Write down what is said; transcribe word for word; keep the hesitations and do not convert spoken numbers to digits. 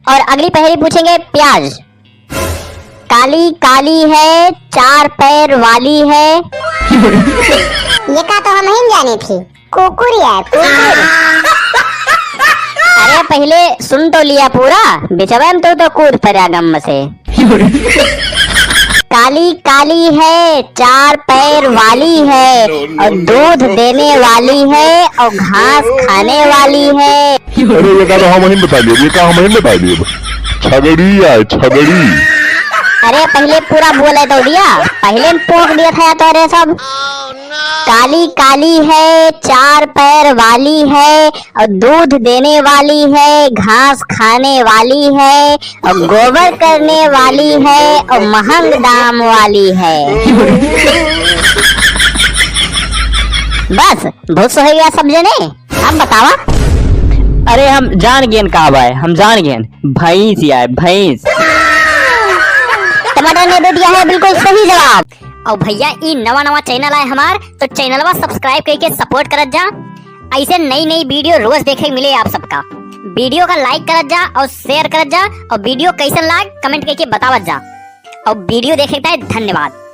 और अगली पहेली पूछेंगे प्याज। काली काली है, चार पैर वाली है। ये का तो हम ही जाने थी, कुकुर है, कुकुर। अरे पहिले सुन तो लिया पूरा, बिचवे में तो, तो कूद पड़ा गम से। काली काली है, चार पैर वाली है, और दूध देने वाली है, और घास खाने वाली है। अरे ये का तो हम ही बता दिए, ये का हम ही बता दिए। छगड़ी है, छगड़ी। अरे पहिले पूरा बोले तो दिया, पहिले में पोंक दिया था या तो। अरे सब काली काली है, चार पैर वाली है, और दूध देने वाली है, घास खाने वाली है, और गोबर करने वाली है, और महंग दाम वाली है। बस, बहुत सही गया सब जने। अब बतावा। अरे हम जान गेन का बाय, हम जान गेन, भैंस ही आए, भैंस। टमाटर ने दे दिया है बिल्कुल सही जवाब। और भैया, ई नवा नवा channel आए हमार, तो channelवा subscribe करके support करत जा। ऐसे नई नई video रोज देखे के मिले आप सबका। Video का like करत जा और share करत जा, और video कैसन लाग comment करके बतावत जा। और video देखे के धन्यवाद।